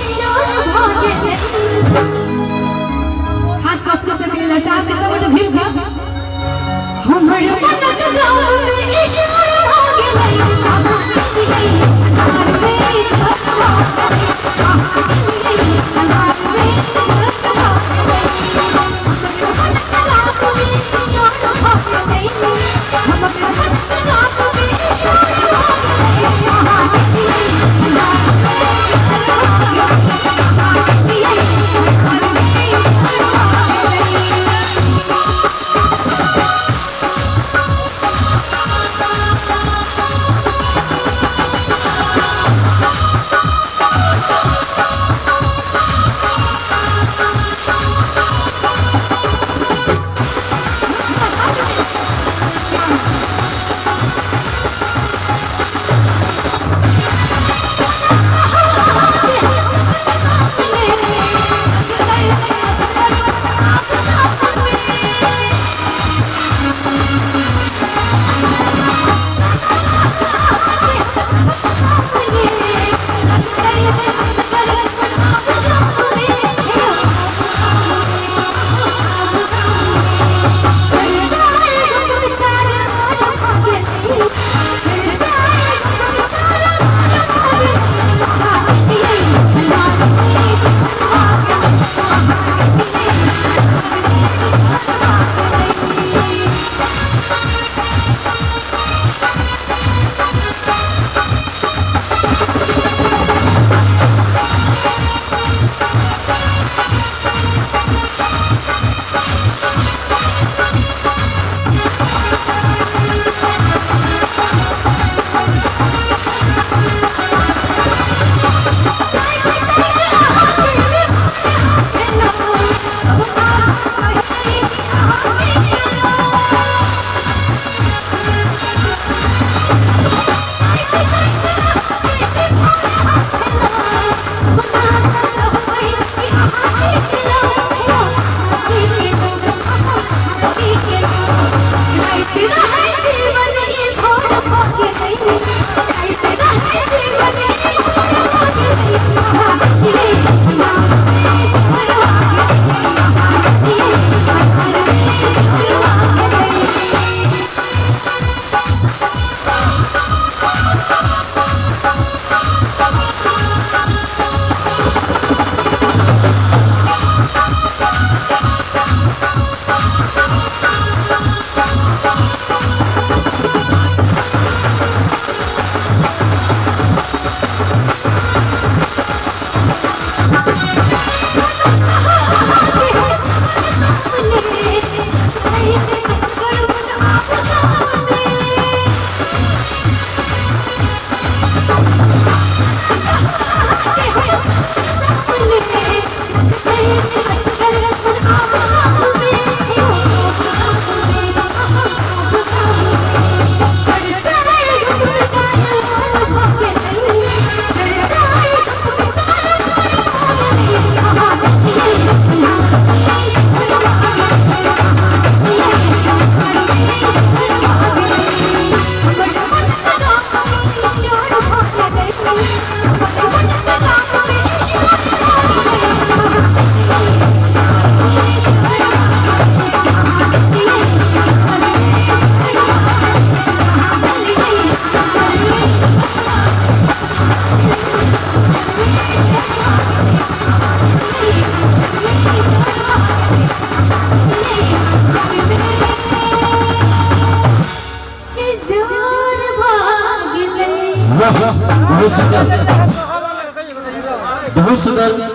ईश्वर भऽ गेलै। खास कस कस के लचा के सब झिल जा हमर मनक गाँव में ईश्वर भऽ गेलै। अहाँ चलि अन्हार में झलक भऽ गेलै। अहाँ चलि अन्हार में झलक भऽ गेलै। हमर मनक गाँव में ईश्वर भऽ गेलै। हमर मनक गाँव में ईश्वर भऽ गेलै। अहाँ चलि अन्हार में झलक भऽ गेलै। अहाँ चलि अन्हार में झलक भऽ गेलै। वाह, बहुत सुंदर, बहुत सुंदर।